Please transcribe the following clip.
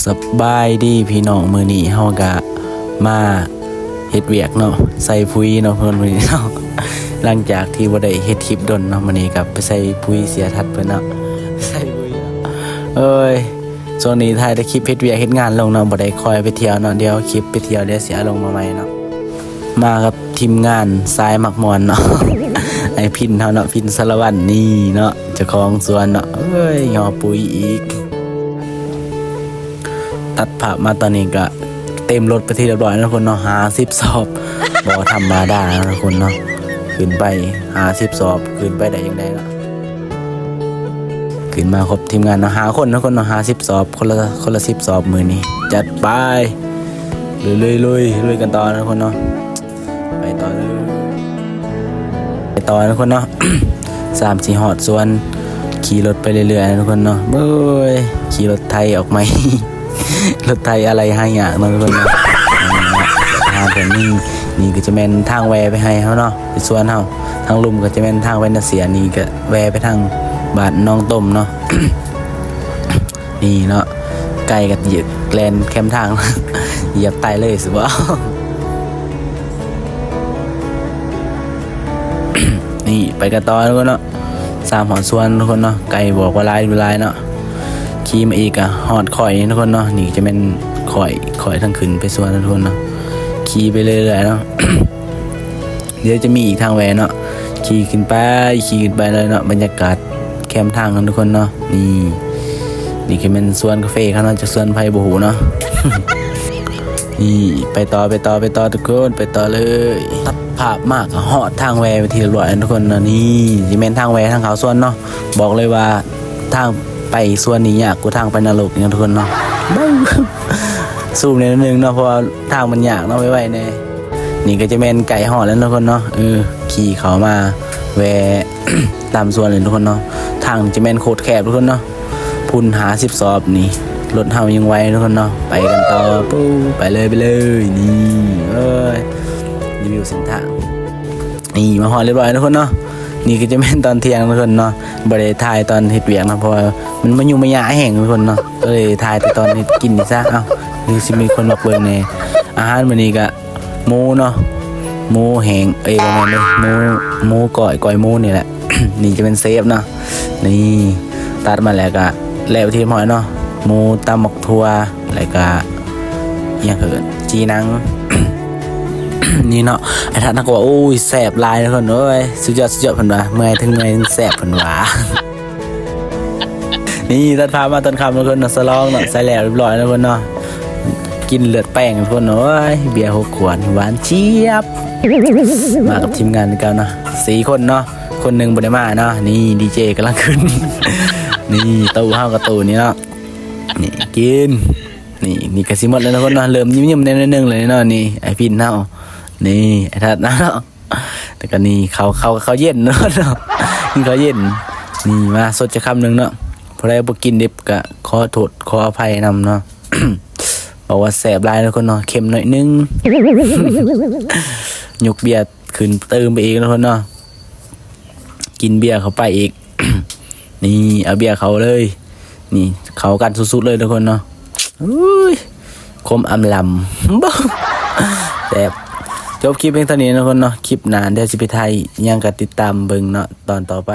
ສະບາຍດີພີ່ນ້ອງ ມື້ນີ້ເຮົາກະມາເຮັດວຽກເນາະ ໃສ່ປຸ໋ຍເນາະ ເພິ່ນມື້ນີ້ເນາະ ຫຼັງຈາກທີ່ບໍ່ໄດ້ເຮັດຄລິບດົນເນາະ ມື້ນີ້ກະໄປໃສ່ປຸ໋ຍເສຍທັດເພິ່ນເນາະ ໃສ່ປຸ໋ຍເນາະ ເອີຍ ຊ່ວງນີ້ຖ່າຍແຕ່ຄລິບເຮັດວຽກເຮັດງານລົງເນາະ ບໍ່ໄດ້ຄ່ອຍໄປທ່ຽວເນາະ ດຽວຄລິບໄປທ່ຽວດຽວຊິເອົາລົງມາໃໝ່ເນາະ. ມາກັບທີມງານສາຍມັກມ່ວນເນາະ ອ້າຍພິນເຮົາເນາະ ພິນສາລະວັນ ນີ້ເນາະ ເຈົ້າຂອງສວນເນາະ ເອີຍ ຍໍປຸ໋ຍອີກ ຕັດພາບມາຕອນນີ້ກະເຕັມລົດເປັນທີ່ຮຽບຮ້ອຍແລ້ວທຸກຄົນເນາະ ຫ້າສິບສອບ ບໍ່ທຳມະດາເນາະທຸກຄົນເນາະ ຂຶ້ນໄປຫ້າສິບສອບ ຂຶ້ນໄປໄດ້ຈັ່ງໃດເນາະ. ຂຶ້ນມາຄົບທີມງານເນາະ ຫ້າຄົນເນາະທຸກຄົນເນາະ ຫ້າສິບສອບ ຄົນລະ ຄົນລະສິບສອບ ມື້ນີ້ຈັດໄປ ລຸຍໆໆ ລຸຍກັນຕໍ່ເນາະທຸກຄົນເນາະ ໄປຕໍ່ເລີຍ ໄປຕໍ່ເນາະທຸກຄົນເນາະ ສາມຊິຮອດສວນ ຂີ່ລົດໄປເລື້ອຍໆເນາະທຸກຄົນເນາະ ເອີຍ ຂີ່ລົດໄຖອອກໃໝ່ ລົດໄຖອາໄຫຼ່ຫາຍາກເນາະທຸກຄົນເນາະ ຫາເພິ່ນນີ້ ນີ້ກະຈະແມ່ນທາງແວ່ໄປໄຮ່ເຮົາເນາະ ໄປສວນເຮົາ ທາງລຸ່ມກະຈະແມ່ນທາງໄປນາເຊຍ ນີ້ກະແວ່ໄປທາງບ້ານໜອງຕົມເນາະ ນີ້ເນາະ ໄກ່ກະຢຽບແລ່ນແຄມທາງ ຢຽບຕາຍເລີຍຊິບໍ່ ນີ້ໄປກັນຕໍ່ເນາະທຸກຄົນເນາະ ສາມຮອດສວນທຸກຄົນເນາະ ໄກ່ບອກວ່າຫຼາຍຢູ່ຫຼາຍເນາະ ຂີ່ມາອີກກະຮອດຄ້ອຍນີ້ທຸກຄົນເນາະ ນີ້ກະຈະແມ່ນຄ້ອຍ ຄ້ອຍທາງຂຶ້ນໄປສວນທຸກຄົນເນາະ ຂີ່ໄປເລື້ອຍໆເນາະ ດຽວຈະມີອີກທາງແວ່ເນາະ ຂີ່ຂຶ້ນໄປ ຂີ່ຂຶ້ນໄປເລີຍເນາະ ບັນຍາກາດແຄມທາງເນາະທຸກຄົນເນາະ ນີ້ ນີ້ກະແມ່ນສວນກາເຟເຂົາເນາະ ຈັກສວນໃຜບໍ່ຮູ້ເນາະ ນີ້ ໄປຕໍ່ ໄປຕໍ່ ໄປຕໍ່ທຸກຄົນ ໄປຕໍ່ເລີຍ ຕັດພາບມາກະຮອດທາງແວ່ເປັນທີ່ຮຽບຮ້ອຍແລ້ວທຸກຄົນເນາະ ນີ້ຊິແມ່ນທາງແວ່ທາງເຂົ້າສວນເນາະ ບອກເລີຍວ່າທາງໄປສວນນີ້ຍາກກວ່າທາງໄປນະລົກອີກເນາະທຸກຄົນເນາະ ຊູມແດ່ໜ້ອຍໜຶ່ງເນາະ ເພາະວ່າທາງມັນຍາກເນາະ ໄວໆແດ່ ນີ້ກະຈະແມ່ນໃກ້ຮອດແລ້ວເນາະທຸກຄົນເນາະ ເອີ ຂີ່ເຂົ້າມາແວ່ຕາມສວນເລີຍທຸກຄົນເນາະ ທາງນີ້ຈະແມ່ນໂຄດແຄບທຸກຄົນເນາະ ພຸ້ນຫ້າສິບສອບນີ້ ລົດເຮົາຍັງໄວທຸກຄົນເນາະ ໄປກັນຕໍ່ ປູ ໄປເລີຍ ໄປເລີຍ ນີ້ ເອີຍ ຣີວິວເສັ້ນທາງ ນີ້ມາຮອດຮຽບຮ້ອຍທຸກຄົນເນາະ ນີ້ກະຈະແມ່ນຕອນທ່ຽງທຸກຄົນເນາະ ບໍ່ໄດ້ຖ່າຍຕອນເຮັດວຽກເນາະ ເພາະວ່າມັນມາຫຍຸ້ງມາຍາກແຮງທຸກຄົນເນາະ ກະເລີຍຖ່າຍແຕ່ຕອນເຮັດກິນນີ້ຊະ ເອົ້າ ຄືຊິມີຄົນມາເບິ່ງແດ່ ອາຫານມື້ນີ້ກະ ໝູເນາະ ໝູແຫ້ງ ເອີຍ ບໍ່ແມ່ນເດ້ ໝູ ໝູກ້ອຍ ກ້ອຍໝູນີ້ແຫຼະ ນີ້ຈະແມ່ນເຊຟເນາະ ນີ້ ຕັດມາແລ້ວກະແລ້ວທີ່ຮຽບຮ້ອຍເນາະ ໝູ ຕຳໝາກຖົ່ວ ແລ້ວກະ ອີ່ຫຍັງເອີ້ນ ຈີ່ໜັງ ນີ້ເນາະ ອ້າຍທັດນະກະວ່າ ໂອ້ຍ ແຊບຫຼາຍທຸກຄົນເອີຍ ສຸດຍອດ ສຸດຍອດ ເພິ່ນວ່າ ເມື່ອຍເຖິງເມື່ອຍ ແຊບ ເພິ່ນວ່າ. ນີ້ຕັດພາບມາຕອນຄ່ຳທຸກຄົນເນາະ ສະຫຼອງເນາະ ໃສ່ແລ້ວຮຽບຮ້ອຍທຸກຄົນເນາະ ກິນເລືອດແປ້ງທຸກຄົນ ໂອ້ຍ ເບຍຫົກຂວດ ຫວານຈຽບ ມາກັບທີມງານຄືເກົ່າເນາະ ສີ່ຄົນເນາະ ຄົນໜຶ່ງບໍ່ໄດ້ມາເນາະ ນີ້ດີເຈກຳລັງຂຶ້ນ ນີ້ໂຕະເຮົາກະໂຕະນີ້ເນາະ ນີ້ກິນ ນີ້ ນີ້ກະຊິໝົດແລ້ວທຸກຄົນເນາະ ເລີ່ມຍິ້ມໆແດ່ໜ້ອຍໜຶ່ງແລ້ວເນາະ ນີ້ອ້າຍພິນເຮົາ ນີ້ອ້າຍທັດເນາະ ແລ້ວກະນີ້ເຂົ້າ ເຂົ້າ ເຂົ້າເຢັນເນາະ ເຂົ້າເຢັນ ນີ້ມາສົດຈັກຄຳໜຶ່ງເນາະ ຜູ້ໃດບໍ່ກິນດິບກະຂໍໂທດຂໍອະໄພນຳເນາະ ບອກວ່າແຊບຫຼາຍທຸກຄົນເນາະ ເຄັມໜ້ອຍໜຶ່ງ ຍົກເບຍຂຶ້ນຕື່ມໄປອີກທຸກຄົນເນາະ ກິນເບຍເຂົ້າໄປອີກ ນີ້ ເອົາເບຍເຂົ້າເລີຍ ນີ້ ເຂົ້າກັນສຸດໆເລີຍທຸກຄົນເນາະ ອຸ້ຍ ຄວາມອຳລຳ ແຊບ ຈົບຄລິບພຽງເທົ່ານີ້ເນາະທຸກຄົນເນາະ ຄລິບໜ້າດຽວຊິໄປຖ່າຍຫຍັງກະຕິດຕາມເບິ່ງເນາະ ຕອນຕໍ່ໄປ.